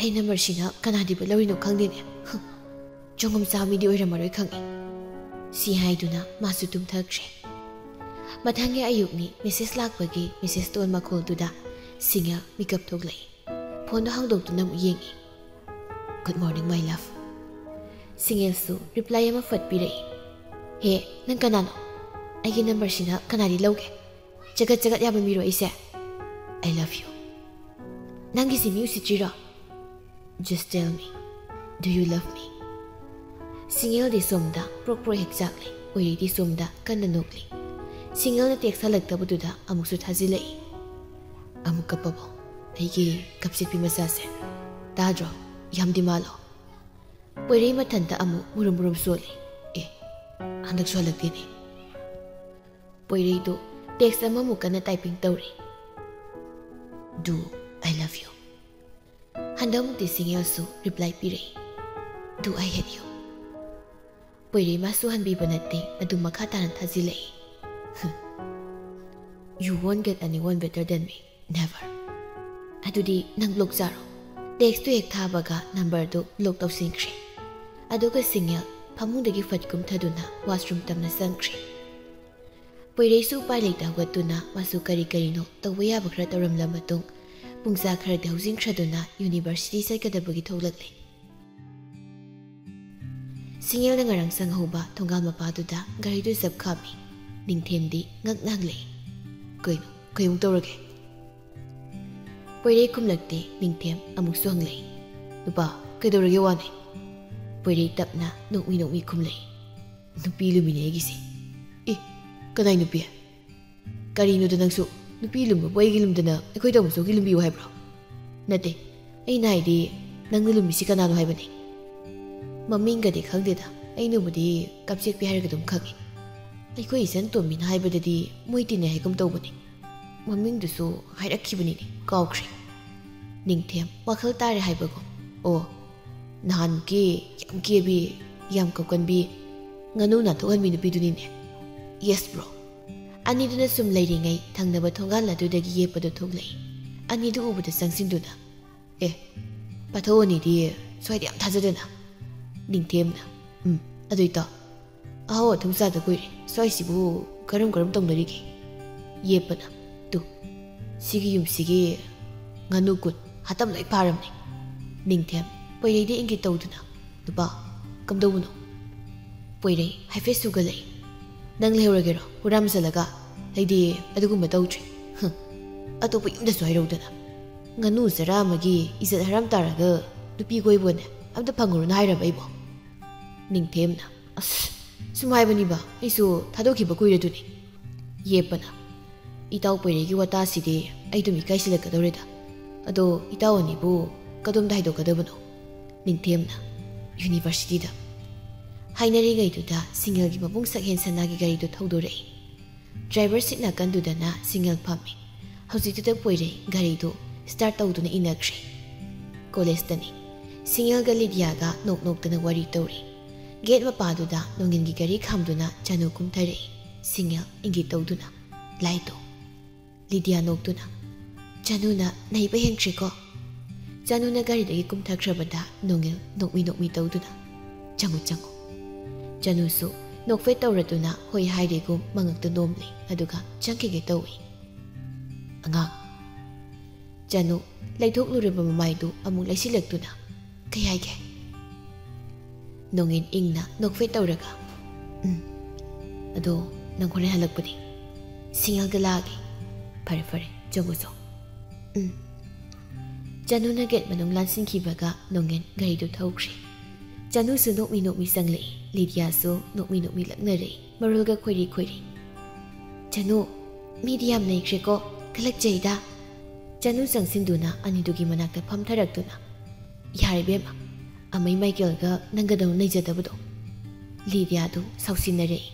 ꯑꯩ ꯅꯝꯕꯔꯁꯤꯅ ꯀꯅꯥꯗꯤꯕ ꯂꯧꯔꯤꯅꯣ ꯈꯪꯗꯦꯅꯦ꯫ ꯍꯨꯝ, ꯆꯣꯡꯉꯝ ꯆꯥꯕ ꯃꯤꯗꯤ ꯑꯣꯏꯔꯝꯃꯔꯣꯏ ꯈꯪꯉꯤ꯫" ꯁꯤ ꯍꯥꯏꯗꯨꯅ ꯃꯥꯁꯨ ꯇꯨꯝꯊꯈ꯭ꯔꯦ꯫ ꯃꯊꯪꯒꯤ ꯑꯌꯨꯛꯅꯤ꯫ ꯃꯦꯁꯦꯖ ꯂꯥꯛꯄꯒꯤ ꯃꯦꯁꯦꯖ ꯇꯣꯟ ꯃꯈꯣꯜꯗꯨꯗ ꯁꯤꯡꯒꯜ ꯃꯤꯀꯞ ꯊꯣꯛꯂꯛꯏ꯫ ꯐꯣꯟꯗꯣ ꯍꯥꯡꯗꯣꯛꯇꯨꯅ ꯑꯃꯨꯛ ꯌꯦꯡꯉꯤ꯫ "Good morning, my love꯫" ꯁꯤꯡꯒꯜꯁꯨ ꯔꯤꯄ꯭ꯂꯥꯏ ꯑꯃ ꯐꯠ ꯄꯤꯔꯛꯏ꯫ "ꯍꯦ, ꯅꯪ ꯀꯅꯥꯅꯣ? ꯑꯩꯒꯤ ꯅꯝꯕꯔꯁꯤꯅ ꯀꯅꯥꯗꯤ ꯂꯧꯒꯦ? ꯆꯒꯠ ꯆꯒꯠ ꯌꯥꯕ ꯃꯤꯔꯣ ꯑꯩꯁꯦ? I love you꯫ ꯅꯪꯒꯤꯁꯤ me ꯎꯁꯤꯠꯇ꯭ꯔꯤꯔꯣ? Just tell me, do you love me?" ꯁꯤꯡꯒꯜꯗꯤ ꯁꯣꯝꯗ ꯄ꯭ꯔꯣꯛ ꯄ꯭ꯔꯣꯛ ꯍꯦꯛ ꯆꯥꯛꯂꯤ, ꯄꯣꯏꯔꯩꯗꯤ ꯁꯣꯝꯗ ꯀꯟꯅ ꯅꯣꯛꯂꯤ꯫ ꯁꯤꯡꯒꯜꯅ ꯇꯦꯛꯁ ꯍꯜꯂꯛꯇꯕꯗꯨꯗ ꯑꯃꯨꯛꯁꯨ ꯊꯥꯖꯤꯜꯂꯛꯏ꯫ "ꯑꯃꯨꯛ ꯀꯞꯄꯕꯣ, ꯑꯩꯒꯤ ꯀꯞꯆꯦꯠꯄꯤ ꯃꯆꯥꯁꯦ? ꯇꯥꯗ꯭ꯔꯣ? ꯌꯥꯝ ꯗꯤꯃꯥꯟꯂꯣ?" ꯄꯣꯏꯔꯩ ꯃꯊꯟꯇ ꯑꯃꯨꯛ ꯃꯨꯔꯨꯝ ꯃꯨꯔꯨꯝ ꯁꯣꯜꯂꯤ꯫ "ꯑꯦ, ꯍꯟꯗꯛꯁꯨ ꯍꯜꯂꯛꯇꯦꯅꯦ꯫" ꯄꯣꯏꯔꯩꯗꯨ ꯇꯦꯛꯁ ꯑꯃꯃꯨꯛ ꯀꯟꯅ ꯇꯥꯏꯄꯤꯡ ꯇꯧꯔꯤ꯫ "Do I love you?" ꯍꯟꯗꯛꯃꯨꯛꯇꯤ ꯁꯤꯡꯒꯜꯁꯨ ꯔꯤꯄ꯭ꯂꯥꯏ ꯄꯤꯔꯛꯏ꯫ "Do I hate you?" ꯄꯣꯏꯔꯩ ꯃꯥꯁꯨ ꯍꯟꯕꯤꯕ ꯅꯠꯇꯦ, ꯑꯗꯨꯝ ꯃꯈꯥ ꯇꯥꯅ ꯊꯥꯖꯤꯜꯂꯛꯏ꯫ "You won't get anyone better than me. Never." "ꯑꯗꯨꯗꯤ ꯅꯪ ꯕ꯭ꯂꯣꯛ ꯆꯥꯔꯣ." ꯇꯦꯛꯁꯇꯨ ꯍꯦꯛ ꯊꯥꯕꯒ ꯅꯝꯕꯔꯗꯨ ꯕ꯭ꯂꯣꯛ ꯇꯧꯁꯤꯟꯈ꯭ꯔꯦ꯫ ꯑꯗꯨꯒ ꯁꯤꯡꯉꯦꯜ ꯐꯃꯨꯡꯗꯒꯤ ꯐꯠ ꯀꯨꯝꯊꯗꯨꯅ ꯋꯥꯁꯔꯨꯝ ꯇꯝꯅ ꯆꯪꯈ꯭ꯔꯦ꯫ ꯄꯣꯏꯔꯩꯁꯨ ꯎꯄꯥꯏ ꯂꯩꯇ ꯍꯧꯒꯠꯇꯨꯅ ꯃꯥꯁꯨ ꯀꯔꯤ ꯀꯔꯤꯅꯣ ꯇꯧꯕ ꯌꯥꯕ ꯈꯔ ꯇꯧꯔꯝꯂ ꯃꯇꯨꯡ ꯄꯨꯡꯖꯥ ꯈꯔꯗꯤ ꯍꯧꯖꯤꯟꯈ꯭ꯔꯗꯨꯅ ꯌꯨꯅꯤꯚꯔꯁꯤꯇꯤ ꯆꯠꯀꯗꯕꯒꯤ ꯊꯣꯛꯂꯛꯂꯦ꯫ ꯁꯤꯡꯉꯦꯜꯅ ꯉꯔꯥꯡ ꯆꯪꯍꯧꯕ ꯊꯣꯡꯒꯥꯜ ꯃꯄꯥꯗꯨꯗ ꯒꯥꯔꯤꯗꯨ ꯆꯞ ꯈꯥꯝꯃꯤ꯫ ꯅꯤꯡꯊꯦꯝꯗꯤ ꯉꯛꯅ ꯍꯪꯂꯛꯏ, "ꯀꯩꯅꯣ? ꯀꯩꯃꯨꯛ ꯇꯧꯔꯒꯦ?" ꯄꯣꯏꯔꯩ ꯈꯨꯝꯂꯛꯇꯦ꯫ ꯅꯤꯡꯊꯦꯝ ꯑꯃꯨꯛꯁꯨ ꯍꯪꯂꯛꯏ, "ꯅꯨꯄꯥ, ꯀꯩꯗꯧꯔꯒꯦ ꯋꯥꯅꯦ?" ꯄꯣꯏꯔꯩ ꯇꯞꯅ ꯅꯣꯛꯃꯤ ꯅꯣꯛꯃꯤ ꯈꯨꯝꯂꯛꯏ, "ꯅꯨꯄꯤ ꯂꯨꯝꯃꯤꯅꯦ ꯑꯩꯒꯤꯁꯦ꯫" "ꯏ, ꯀꯅꯥꯏ ꯅꯨꯄꯤ? ꯀꯔꯤꯅꯣꯗ ꯅꯪꯁꯨ? ꯅꯨꯄꯤ ꯂꯨꯝꯕꯕꯨ ꯑꯩꯒꯤ ꯂꯨꯝꯗꯅ ꯑꯩꯈꯣꯏ ꯇꯥꯃꯣꯆꯧꯒꯤ ꯂꯨꯝꯕꯤꯌꯨ ꯍꯥꯏꯕ꯭ꯔꯣ?" "ꯅꯠꯇꯦ, ꯑꯩꯅ ꯍꯥꯏꯗꯤ ꯅꯪꯅ ꯂꯨꯝꯃꯤꯁꯤ ꯀꯅꯥꯅꯣ ꯍꯥꯏꯕꯅꯤ꯫" "ꯃꯃꯤꯡꯒꯗꯤ ꯈꯪꯗꯦꯗ, ꯑꯩꯅꯕꯨꯗꯤ ꯀꯞꯆꯦꯠꯄꯤ ꯍꯥꯏꯔꯒ ꯑꯗꯨꯝ ꯈꯪꯉꯤ꯫" "ꯑꯩꯈꯣꯏ ꯏꯆꯟ ꯇꯣꯝꯕꯤꯅ ꯍꯥꯏꯕꯗꯗꯤ ꯃꯣꯏ ꯇꯤꯟꯅꯩ ꯍꯥꯏꯒꯨꯝ ꯇꯧꯕꯅꯤ꯫ ꯃꯃꯤꯡꯗꯨꯁꯨ ꯍꯥꯏꯔꯛꯈꯤꯕꯅꯤꯅꯦ, ꯀꯥꯎꯈ꯭ꯔꯦ꯫" ꯅꯤꯡꯊꯦꯝ ꯋꯥꯈꯜ ꯇꯥꯔꯦ ꯍꯥꯏꯕꯒꯨꯝ, "ꯑꯣ, ꯅꯍꯥꯟꯃꯨꯛꯀꯤ ꯌꯥꯝ ꯀꯦꯕꯤ, ꯌꯥꯝ ꯀꯞꯀꯟꯕꯤ, ꯉꯥꯅꯨ ꯅꯥꯟꯊꯣꯛꯍꯟꯕꯤ ꯅꯨꯄꯤꯗꯨꯅꯤꯅꯦ꯫" "Yes bro꯫" ꯑꯅꯤꯗꯨꯅ ꯁꯨꯝ ꯂꯩꯔꯤꯉꯩ ꯊꯪꯅꯕ ꯊꯣꯡꯒꯥꯜ ꯑꯗꯨꯗꯒꯤ ꯌꯦꯞꯄꯗꯨ ꯊꯣꯛꯂꯛꯏ꯫ ꯑꯅꯤꯗꯨ ꯎꯕꯗ ꯆꯪꯁꯤꯟꯗꯨꯅ, "ꯑꯦ, ꯄꯥꯊꯧ ꯑꯅꯤꯗꯤ ꯁ꯭ꯋꯥꯏꯗ ꯌꯥꯝ ꯊꯥꯖꯗꯅ?" ꯅꯤꯡꯊꯦꯝꯅ, "ꯎꯝ, ꯑꯗꯨꯏ ꯇꯥꯎ, ꯑꯍꯥꯎ ꯑꯊꯨꯝ ꯆꯥꯗ ꯀꯨꯏꯔꯦ, ꯁ꯭ꯋꯥꯏꯁꯤꯕꯨ ꯀꯔꯝ ꯀꯔꯝ ꯇꯧꯅꯔꯤꯒꯦ?" ꯌꯦꯞꯄꯅ, "ꯇꯨ, ꯁꯤꯒꯤ ꯌꯨꯝꯁꯤꯒꯤ ꯉꯥꯅꯨ ꯀꯨꯟ ꯍꯥꯠꯇꯝ ꯂꯣꯏ ꯐꯥꯔꯝꯅꯦ꯫" ꯅꯤꯡꯊꯦꯝ ꯄꯣꯏꯔꯩꯗ ꯏꯪꯒꯤꯠ ꯇꯧꯗꯨꯅ, "ꯅꯨꯄꯥ, ꯀꯝꯗꯧꯕꯅꯣ?" ꯄꯣꯏꯔꯩ ꯍꯥꯏꯐꯦꯠ ꯁꯨꯒꯠꯂꯛꯏ꯫ "ꯅꯪ ꯂꯩꯍꯧꯔꯒꯦꯔꯣ ꯍꯨꯔꯥꯟꯕ ꯆꯠꯂꯒ? ꯑꯩꯗꯤ ꯑꯗꯨꯒꯨꯝꯕ ꯇꯧꯗ꯭ꯔꯤ꯫ ꯍꯨꯝ, ꯑꯇꯣꯞꯄ ꯌꯨꯝꯗꯁꯨ ꯍꯥꯏꯔꯧꯗꯅ꯫ ꯉꯥꯅꯨ ꯆꯔꯥ ꯑꯃꯒꯤ ꯏꯖꯠ ꯍꯔꯥꯝ ꯇꯥꯔꯒ ꯅꯨꯄꯤ ꯀꯣꯏꯕꯅꯦ ꯑꯝꯇ ꯐꯪꯉꯔꯣꯏꯅ ꯍꯥꯏꯔꯕ ꯑꯩꯕꯣ?" ꯅꯤꯡꯊꯦꯝꯅ, "ꯑꯁ, ꯁꯨꯝ ꯍꯥꯏꯕꯅꯤꯕ, ꯑꯩꯁꯨ ꯊꯥꯗꯣꯛꯈꯤꯕ ꯀꯨꯏꯔꯗꯨꯅꯤ꯫" ꯌꯦꯞꯄꯅ, "ꯏꯇꯥꯎ ꯄꯣꯏꯔꯩꯒꯤ ꯋꯥꯇꯥꯁꯤꯗꯤ ꯑꯩ ꯑꯗꯨꯝ ꯏꯀꯥꯏꯁꯤꯜꯂꯛꯀꯗꯧꯔꯦꯗ꯫ ꯑꯗꯣ ꯏꯇꯥꯎ ꯑꯅꯤꯕꯨ ꯀꯗꯣꯝꯗ ꯍꯥꯏꯗꯣꯛꯀꯗꯕꯅꯣ?" ꯅꯤꯡꯊꯦꯝꯅ, "ꯌꯨꯅꯤꯚꯔꯁꯤꯇꯤꯗ꯫" ꯍꯥꯏꯅꯔꯤꯉꯩꯗꯨꯗ ꯁꯤꯡꯉꯦꯜꯒꯤ ꯃꯕꯨꯡ ꯁꯛꯍꯦꯟ ꯁꯅꯥꯒꯤ ꯒꯥꯔꯤꯗꯨ ꯊꯧꯗꯣꯔꯛꯏ꯫ ꯗ꯭ꯔꯥꯏꯚꯔ ꯁꯤꯠ ꯅꯥꯀꯟꯗꯨꯗꯅ ꯁꯤꯡꯉꯦꯜ ꯐꯝꯃꯤ꯫ ꯍꯧꯖꯤꯛꯇꯨꯗ ꯄꯣꯏꯔꯩ ꯒꯥꯔꯤꯗꯨ ꯁ꯭ꯇꯥꯔꯠ ꯇꯧꯗꯨꯅ ꯏꯟꯅꯈ꯭ꯔꯦ꯫ ꯀꯣꯂꯦꯖꯇꯅꯤ꯫ ꯁꯤꯡꯉꯦꯜꯒ ꯂꯤꯗꯤꯌꯥꯒ ꯅꯣꯛ ꯅꯣꯛꯇꯅ ꯋꯥꯔꯤ ꯇꯧꯔꯤ꯫ ꯒꯦꯠ ꯃꯄꯥꯗꯨꯗ ꯅꯣꯡꯏꯟꯒꯤ ꯒꯥꯔꯤ ꯈꯥꯝꯗꯨꯅ ꯆꯅꯨ ꯀꯨꯝꯊꯔꯛꯏ꯫ ꯁꯤꯡꯉꯦꯜ ꯏꯪꯒꯤꯠ ꯇꯧꯗꯨꯅ, "ꯂꯥꯏꯗꯣ?" ꯂꯤꯗꯤꯌꯥ ꯅꯣꯛꯇꯨꯅ, "ꯆꯅꯨꯅ ꯅꯩꯕ ꯍꯦꯟꯈ꯭ꯔꯦꯀꯣ?" ꯆꯅꯨꯅ ꯒꯥꯔꯤꯗꯒꯤ ꯀꯨꯝꯊꯈ꯭ꯔꯕꯗ ꯅꯣꯡꯉꯦꯜ ꯅꯣꯛꯃꯤ ꯅꯣꯛꯃꯤ ꯇꯧꯗꯨꯅ, "ꯆꯪꯉꯨ, ꯆꯪꯉꯨ꯫" ꯆꯅꯨꯁꯨ ꯅꯣꯛꯐꯦꯠ ꯇꯧꯔꯗꯨꯅ ꯍꯣꯏ ꯍꯥꯏꯔꯦꯒꯨꯝ ꯃꯉꯛꯇ ꯅꯣꯝꯂꯦ, ꯑꯗꯨꯒ ꯆꯪꯈꯤꯒꯦ ꯇꯧꯏ꯫ "ꯑꯉꯥꯡ꯫" ꯆꯅꯨ ꯂꯩꯊꯣꯛꯂꯨꯔꯕ ꯃꯃꯥꯏꯗꯨ ꯑꯃꯨꯛ ꯂꯩꯁꯤꯜꯂꯛꯇꯨꯅ, "ꯀꯩ ꯍꯥꯏꯒꯦ?" ꯅꯣꯡꯉꯤꯟ ꯏꯪꯅ ꯅꯣꯛꯐꯦꯠ ꯇꯧꯔꯒ, "ꯎꯝ, ꯑꯗꯣ ꯅꯪ ꯍꯣꯔꯦꯟ ꯍꯜꯂꯛꯄꯗꯤ?" "ꯁꯤꯡꯉꯦꯜꯒ ꯂꯥꯛꯑꯒꯦ꯫" "ꯐꯔꯦ, ꯐꯔꯦ, ꯆꯪꯉꯨ, ꯆꯪꯉꯨ꯫" "ꯎꯝ꯫" ꯆꯅꯨꯅ ꯒꯦꯠ ꯃꯅꯨꯡ ꯂꯥꯟꯁꯤꯟꯈꯤꯕꯒ ꯅꯣꯡꯉꯤꯟ ꯒꯥꯔꯤꯗꯨ ꯊꯧꯈ꯭ꯔꯦ꯫ ꯆꯅꯨꯁꯨ ꯅꯣꯛꯃꯤ ꯅꯣꯛꯃꯤ ꯆꯪꯂꯛꯏ, ꯂꯤꯗꯤꯌꯥꯁꯨ ꯅꯣꯛꯃꯤ ꯅꯣꯛꯃꯤ ꯂꯛꯅꯔꯛꯏ꯫ ꯃꯔꯣꯜꯒ ꯈꯣꯏꯔꯤ ꯈꯣꯏꯔꯤ꯫ "ꯆꯅꯨ, ꯃꯤꯗꯤ ꯌꯥꯝ ꯂꯩꯈ꯭ꯔꯦꯀꯣ, ꯀꯜꯂꯛꯆꯩꯗ꯫" ꯆꯅꯨ ꯆꯪꯁꯤꯟꯗꯨꯅ ꯑꯅꯤꯗꯨꯒꯤ ꯃꯅꯥꯛꯇ ꯐꯝꯊꯔꯛꯇꯨꯅ, "ꯌꯥꯔꯦ ꯏꯕꯦꯝꯃ, ꯑꯃꯩ ꯃꯥꯏꯀꯦꯜꯒ ꯅꯪꯒꯗꯧꯅ ꯂꯩꯖꯗꯕꯗꯣ꯫" ꯂꯤꯗꯤꯌꯥꯗꯨ ꯁꯥꯎꯁꯤꯟꯅꯔꯛꯏ꯫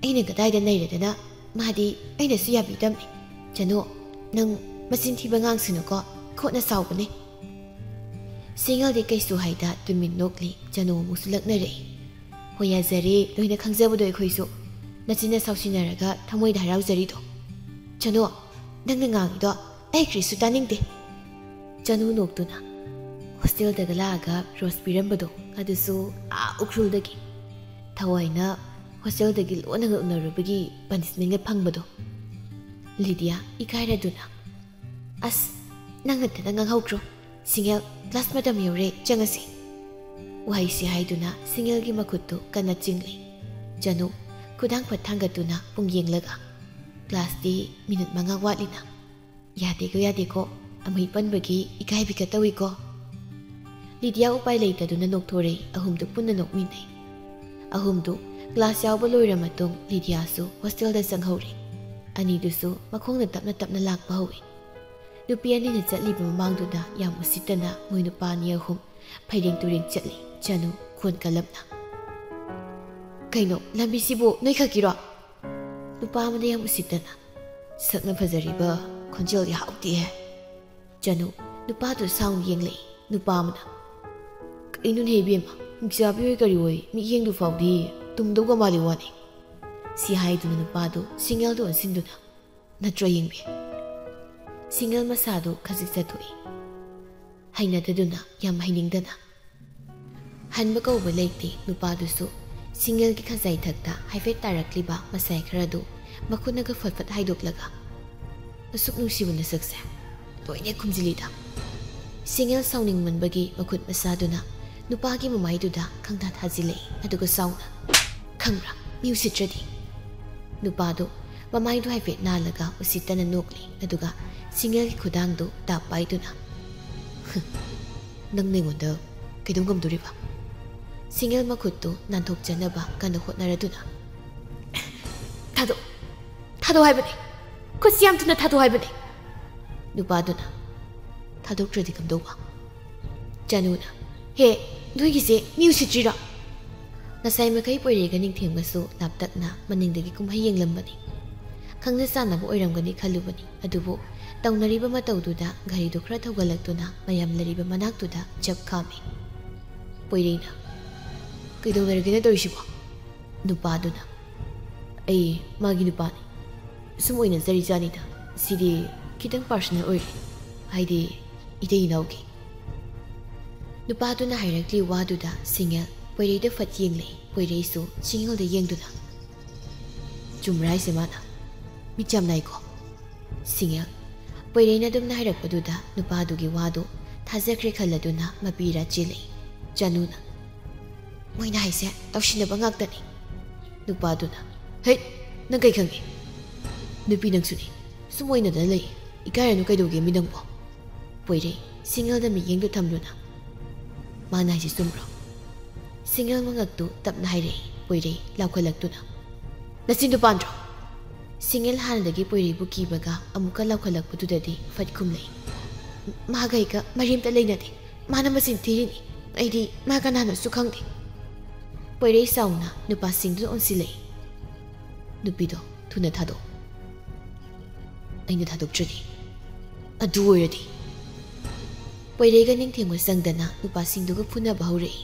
"ꯑꯩꯅ ꯀꯗꯥꯏꯗ ꯂꯩꯔꯗꯅ? ꯃꯥꯗꯤ ꯑꯩꯅꯁꯨ ꯌꯥꯕꯤꯗꯕꯅꯤ꯫ ꯆꯅꯨ, ꯅꯪ ꯃꯆꯤꯟ ꯊꯤꯕ ꯉꯥꯡꯁꯤꯅꯨꯀꯣ, ꯈꯣꯠꯅ ꯁꯥꯎꯕꯅꯦ꯫" ꯁꯤꯡꯉꯦꯜꯗꯤ ꯀꯩꯁꯨ ꯍꯥꯏꯗ ꯇꯨꯃꯤꯟ ꯅꯣꯛꯂꯤ, ꯆꯅꯨ ꯑꯃꯨꯛꯁꯨ ꯂꯛꯅꯔꯛꯏ꯫ "ꯍꯣꯏ, ꯌꯥꯖꯔꯦ, ꯂꯣꯏꯅ ꯈꯪꯖꯕꯗꯣ ꯑꯩꯈꯣꯏꯁꯨ꯫ ꯅꯆꯤꯟꯅ ꯁꯥꯎꯁꯤꯟꯅꯔꯒ ꯊꯃꯣꯏꯗ ꯍꯔꯥꯎꯖꯔꯤꯗꯣ꯫ ꯆꯅꯨ, ꯅꯪꯅ ꯉꯥꯡꯉꯤꯗꯣ ꯑꯩ ꯀꯔꯤꯁꯨ ꯇꯥꯅꯤꯡꯗꯦ꯫" ꯆꯅꯨ ꯅꯣꯛꯇꯨꯅ, "ꯍꯣꯁꯇꯦꯜꯗꯒ ꯂꯥꯛꯑꯒ ꯔꯣꯁ ꯄꯤꯔꯝꯕꯗꯣ, ꯑꯗꯨꯁꯨ ꯑꯥ ꯎꯈ꯭ꯔꯨꯜꯗꯒꯤ꯫ ꯊꯋꯥꯏꯅ ꯍꯣꯁꯇꯦꯜꯗꯒꯤ ꯂꯣꯟꯅ ꯎꯅꯔꯨꯕꯒꯤ ꯄꯅꯤꯁꯃꯦꯟꯒ ꯐꯪꯕꯗꯣ꯫" ꯂꯤꯗꯤꯌꯥ ꯏꯀꯥꯏꯔꯗꯨꯅ, "ꯑꯁ, ꯅꯪ ꯅꯊꯟꯗ ꯉꯥꯡꯍꯧꯈ꯭ꯔꯣ꯫ ꯁꯤꯡꯉꯦꯜ, ꯀ꯭ꯂꯥꯁ ꯃꯇꯝ ꯌꯧꯔꯦ, ꯆꯪꯉꯁꯤ꯫" ꯋꯥꯍꯩꯁꯤ ꯍꯥꯏꯗꯨꯅ ꯁꯤꯡꯉꯦꯜꯒꯤ ꯃꯈꯨꯠꯇꯨ ꯀꯟꯅ ꯆꯤꯡꯂꯤ꯫ ꯆꯅꯨ ꯈꯨꯗꯥꯡ ꯐꯠ ꯊꯥꯡꯒꯠꯇꯨꯅ ꯄꯨꯡ ꯌꯦꯡꯂꯒ, "ꯀ꯭ꯂꯥꯁꯇꯤ ꯃꯤꯅꯤꯠ ꯃꯉꯥ ꯋꯥꯠꯂꯤꯅ꯫ ꯌꯥꯗꯦꯀꯣ, ꯌꯥꯗꯦꯀꯣ, ꯑꯃꯩ ꯄꯟꯕꯒꯤ ꯏꯀꯥꯏꯕꯤꯒ ꯇꯧꯏꯀꯣ꯫" ꯂꯤꯗꯤꯌꯥ ꯎꯄꯥꯏ ꯂꯩꯇꯗꯨꯅ ꯅꯣꯛꯊꯣꯔꯛꯏ, ꯑꯍꯨꯝꯗꯨ ꯄꯨꯟꯅ ꯅꯣꯛꯃꯤꯟꯅꯩ꯫ ꯑꯍꯨꯝꯗꯨ ꯀ꯭ꯂꯥꯁ ꯌꯥꯎꯕ ꯂꯣꯏꯔ ꯃꯇꯨꯡ ꯂꯤꯗꯤꯌꯥꯁꯨ ꯍꯣꯁꯇꯦꯜꯗ ꯆꯪꯍꯧꯔꯦ꯫ ꯑꯅꯤꯗꯨꯁꯨ ꯃꯈꯣꯡꯅ ꯇꯞꯅ ꯇꯞꯅ ꯂꯥꯛꯄ ꯍꯧꯏ꯫ ꯅꯨꯄꯤ ꯑꯅꯤꯅ ꯆꯠꯂꯤꯕ ꯃꯃꯥꯡꯗꯨꯗ ꯌꯥꯝ ꯎꯁꯤꯠꯇꯅ ꯃꯣꯏ ꯅꯨꯄꯥ ꯑꯅꯤ ꯑꯍꯨꯝ ꯐꯩꯔꯦꯡ ꯇꯨꯔꯦꯡ ꯆꯠꯂꯤ꯫ ꯆꯅꯨ ꯈꯣꯟ ꯀꯜꯂꯞꯅ, "ꯀꯩꯅꯣ, ꯂꯝꯕꯤꯁꯤꯕꯨ ꯅꯣꯏꯈꯛꯀꯤꯔꯣ?" ꯅꯨꯄꯥ ꯑꯃꯅ ꯌꯥꯝ ꯎꯁꯤꯠꯇꯅ, "ꯁꯛꯅ ꯐꯖꯔꯤꯕ, ꯈꯣꯟꯖꯦꯜꯗꯤ ꯍꯥꯎꯇꯦꯍꯦ꯫" ꯆꯅꯨ ꯅꯨꯄꯥꯗꯨ ꯁꯥꯎꯅ ꯌꯦꯡꯂꯛꯏ꯫ ꯅꯨꯄꯥ ꯑꯃꯅ, "ꯀꯩꯅꯣꯅꯦ ꯏꯕꯦꯝꯃ, ꯃꯤꯆꯥꯕꯤ ꯑꯣꯏ ꯀꯔꯤ ꯑꯣꯏ, ꯃꯤꯠꯌꯦꯡꯗꯨ ꯐꯥꯎꯗꯤ ꯇꯨꯝꯗꯧꯒ ꯃꯥꯜꯂꯤ ꯋꯥꯅꯤ꯫" ꯁꯤ ꯍꯥꯏꯗꯨꯅ ꯅꯨꯄꯥꯗꯨ ꯁꯤꯡꯉꯦꯜꯗꯨ ꯑꯣꯟꯁꯤꯟꯗꯨꯅ, "ꯅꯠꯇ꯭ꯔꯣ ꯌꯦꯡꯕꯤ?" ꯁꯤꯡꯉꯦꯜ ꯃꯁꯥꯗꯨ ꯈꯖꯤꯛ ꯆꯠꯊꯣꯛꯏ꯫ ꯍꯩꯅꯗꯗꯨꯅ, ꯌꯥꯝ ꯍꯩꯅꯤꯡꯗꯅ, ꯍꯟꯕ ꯀꯧꯕ ꯂꯩꯇꯦ꯫ ꯅꯨꯄꯥꯗꯨꯁꯨ ꯁꯤꯡꯉꯦꯜꯒꯤ ꯈꯖꯥꯏ ꯊꯛꯇ ꯍꯥꯏꯐꯦꯠ ꯇꯥꯔꯛꯂꯤꯕ ꯃꯁꯥꯏ ꯈꯔꯗꯨ ꯃꯈꯨꯠꯅꯒ ꯐꯠ ꯐꯠ ꯍꯥꯏꯗꯣꯛꯂꯒ, "ꯑꯁꯨꯛ ꯅꯨꯡꯁꯤꯕ ꯅꯁꯛꯁꯦ ꯂꯣꯏꯅ ꯈꯨꯝꯖꯤꯜꯂꯤꯗ?" ꯁꯤꯡꯉꯦꯜ ꯁꯥꯎꯅꯤꯡꯃꯟꯕꯒꯤ ꯃꯈꯨꯠ ꯃꯁꯥꯗꯨꯅ ꯅꯨꯄꯥꯒꯤ ꯃꯃꯥꯏꯗꯨꯗ ꯈꯪꯊꯥ ꯊꯥꯖꯤꯜꯂꯛꯏ, ꯑꯗꯨꯒ ꯁꯥꯎꯅ, "ꯈꯪꯕ꯭ꯔꯥ, ꯃꯤ ꯎꯁꯤꯠꯇ꯭ꯔꯗꯤ?" ꯅꯨꯄꯥꯗꯨ ꯃꯃꯥꯏꯗꯨ ꯍꯥꯏꯐꯦꯠ ꯅꯥꯜꯂꯒ ꯎꯁꯤꯠꯇꯅ ꯅꯣꯛꯂꯤ, ꯑꯗꯨꯒ ꯁꯤꯡꯉꯦꯜꯒꯤ ꯈꯨꯗꯥꯡꯗꯨ ꯇꯥꯞ ꯄꯥꯏꯗꯨꯅ, "ꯍꯨꯝ, ꯅꯪꯅ ꯑꯩꯉꯣꯟꯗ ꯀꯩꯗꯧ ꯉꯝꯗꯣꯔꯤꯕ?" ꯁꯤꯡꯉꯦꯜ ꯃꯈꯨꯠꯇꯨ ꯅꯥꯟꯊꯣꯛꯆꯅꯕ ꯀꯟꯅ ꯍꯣꯠꯅꯔꯗꯨꯅ, "ꯊꯥꯗꯣꯛ, ꯊꯥꯗꯣꯛ ꯍꯥꯏꯕꯅꯦ꯫ ꯈꯨꯠꯁꯤ ꯌꯥꯝ ꯊꯨꯅ ꯊꯥꯗꯣꯛ ꯍꯥꯏꯕꯅꯦ!" ꯅꯨꯄꯥꯗꯨꯅ, "ꯊꯥꯗꯣꯛꯇ꯭ꯔꯗꯤ ꯀꯝꯗꯧꯕ?" ꯆꯅꯨꯅ, "ꯍꯦ, ꯅꯣꯏꯒꯤꯁꯦ ꯃꯤ ꯎꯁꯤꯠꯇ꯭ꯔꯤꯔꯣ?" ꯉꯁꯥꯏ ꯃꯈꯩ ꯄꯣꯏꯔꯩꯒ ꯅꯤꯡꯊꯦꯝꯒꯁꯨ ꯂꯥꯞꯇꯛꯅ ꯃꯅꯤꯡꯗꯒꯤ ꯀꯨꯝꯍꯩ ꯌꯦꯡꯂꯝꯕꯅꯤ꯫ ꯈꯪꯅ ꯆꯥꯟꯅꯕ ꯑꯣꯏꯔꯝꯒꯅꯤ ꯈꯜꯂꯨꯕꯅꯤ, ꯑꯗꯨꯕꯨ ꯇꯧꯅꯔꯤꯕ ꯃꯇꯧꯗꯨꯗ ꯘꯔꯤꯗꯨ ꯈꯔ ꯊꯧꯒꯠꯂꯛꯇꯨꯅ ꯃꯌꯥꯝ ꯂꯩꯔꯤꯕ ꯃꯅꯥꯛꯇꯨꯗ ꯆꯞ ꯈꯥꯝꯃꯤ꯫ ꯄꯣꯏꯔꯩꯅ, "ꯀꯩꯗꯧꯅꯔꯒꯦꯅ ꯇꯧꯔꯤꯁꯤꯕꯣ?" ꯅꯨꯄꯥꯗꯨꯅ, "ꯑꯩ ꯃꯥꯒꯤ ꯅꯨꯄꯥꯅꯤ꯫ ꯁꯨꯝ ꯑꯣꯏꯅꯖꯔꯤꯖꯥꯠꯅꯤꯗ꯫ ꯁꯤꯗꯤ ꯈꯤꯇꯪ personal ꯑꯣꯏꯔꯦ, ꯍꯥꯏꯗꯤ ꯏꯇꯩ ꯏꯅꯥꯎꯒꯤ꯫" ꯅꯨꯄꯥꯗꯨꯅ ꯍꯥꯏꯔꯛꯂꯤ ꯋꯥꯗꯨꯗ ꯁꯤꯡꯉꯦꯜ ꯄꯣꯏꯔꯩꯗ ꯐꯠ ꯌꯦꯡꯂꯦ꯫ ꯄꯣꯏꯔꯩꯁꯨ ꯁꯤꯡꯉꯦꯜꯗ ꯌꯦꯡꯗꯨꯅ, "ꯆꯨꯝꯕ꯭ꯔꯥ ꯍꯥꯏꯁꯦ ꯃꯥꯅ? ꯃꯤꯠ ꯌꯥꯝ ꯅꯥꯏꯀꯣ?" ꯁꯤꯡꯉꯦꯜ ꯄꯣꯏꯔꯩꯅ ꯑꯗꯨꯝꯅ ꯍꯥꯏꯔꯛꯄꯗꯨꯗ ꯅꯨꯄꯥꯗꯨꯒꯤ ꯋꯥꯗꯨ ꯊꯥꯖꯈ꯭ꯔꯦ ꯈꯜꯂꯗꯨꯅ ꯃꯄꯤꯔꯥ ꯆꯦꯜꯂꯦ꯫ ꯆꯅꯨꯅ, "ꯃꯣꯏꯅ ꯍꯥꯏꯁꯦ ꯇꯧꯁꯤꯟꯅꯕ ꯉꯥꯛꯇꯅꯤ꯫" ꯅꯨꯄꯥꯗꯨꯅ, "ꯍꯩꯠ, ꯅꯪ ꯀꯩ ꯈꯪꯉꯤ? ꯅꯨꯄꯤ ꯅꯪꯁꯨꯅꯤ꯫ ꯁꯨꯝ ꯑꯣꯏꯅꯗꯅ ꯂꯩ꯫ ꯏꯀꯥꯏꯔꯅꯨ ꯀꯩꯗꯧꯒꯦ ꯃꯤ ꯅꯪꯕꯣ?" ꯄꯣꯏꯔꯩ ꯁꯤꯡꯉꯦꯜꯗ ꯃꯤꯠꯌꯦꯡꯗꯨ ꯊꯝꯗꯨꯅ, "ꯃꯥꯅ ꯍꯥꯏꯁꯤ ꯆꯨꯝꯕ꯭ꯔꯣ?" ꯁꯤꯡꯉꯦꯜ ꯃꯉꯛꯇꯨ ꯇꯞꯅ ꯍꯥꯏꯔꯛꯏ꯫ ꯄꯣꯏꯔꯩ ꯂꯥꯎꯈꯠꯂꯛꯇꯨꯅ, "ꯅꯆꯤꯟꯗꯨ ꯄꯥꯟꯗ꯭ꯔꯣ?" ꯁꯤꯡꯉꯦꯜ ꯍꯥꯟꯅꯗꯒꯤ ꯄꯣꯏꯔꯩꯕꯨ ꯀꯤꯕꯒ ꯑꯃꯨꯛꯀ ꯂꯥꯎꯈꯠꯂꯛꯄꯗꯨꯗꯗꯤ ꯐꯠ ꯈꯨꯝꯂꯛꯏ, "ꯃꯥꯒ ꯑꯩꯒ ꯃꯔꯤ ꯑꯝꯇ ꯂꯩꯅꯗꯦ꯫ ꯃꯥꯅ ꯃꯆꯤꯟ ꯊꯤꯔꯤꯅꯤ꯫ ꯑꯩꯗꯤ ꯃꯥ ꯀꯅꯥꯅꯣꯁꯨ ꯈꯪꯗꯦ꯫" ꯄꯣꯏꯔꯩ ꯁꯥꯎꯅ ꯅꯨꯄꯥꯁꯤꯡꯗꯨꯗ ꯑꯣꯟꯁꯤꯜꯂꯛꯏ꯫ "ꯅꯨꯄꯤꯗꯣ ꯊꯨꯅ ꯊꯥꯗꯣꯛ꯫ ꯑꯩꯅ ꯊꯥꯗꯣꯛꯇ꯭ꯔꯗꯤ꯫ ꯑꯗꯨ ꯑꯣꯏꯔꯗꯤ꯫" ꯄꯣꯏꯔꯩꯒ ꯅꯤꯡꯊꯦꯝꯒ ꯆꯪꯗꯅ ꯅꯨꯄꯥꯁꯤꯡꯗꯨꯒ ꯐꯨꯅꯕ ꯍꯧꯔꯛꯏ꯫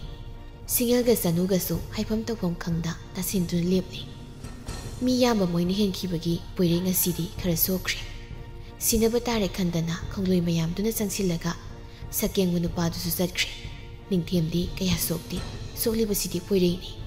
ꯁꯤꯡꯉꯦꯜꯒ ꯆꯅꯨꯒꯁꯨ ꯍꯥꯏꯐꯝ ꯇꯧꯐꯝ ꯈꯪꯗ ꯇꯥꯁꯤꯟꯗꯨꯅ ꯂꯦꯞꯂꯤ꯫ ꯃꯤ ꯌꯥꯝꯕ ꯃꯣꯏꯅ ꯍꯦꯟꯈꯤꯕꯒꯤ ꯄꯣꯏꯔꯩ ꯉꯁꯤꯗꯤ ꯈꯔ ꯁꯣꯛꯈ꯭ꯔꯦ꯫ ꯁꯤꯅꯕ ꯇꯥꯔꯦ ꯈꯟꯗꯅ ꯈꯣꯡꯂꯣꯏ ꯃꯌꯥꯝꯗꯨꯅ ꯆꯪꯁꯤꯜꯂꯒ ꯁꯛꯀꯦꯡꯕ ꯅꯨꯄꯥꯗꯨꯁꯨ ꯆꯠꯈ꯭ꯔꯦ꯫ ꯅꯤꯡꯊꯦꯝꯗꯤ ꯀꯌꯥ ꯁꯣꯛꯇꯦ꯫ ꯁꯣꯛꯂꯤꯕꯁꯤꯗꯤ ꯄꯣꯏꯔꯩꯅꯤ꯫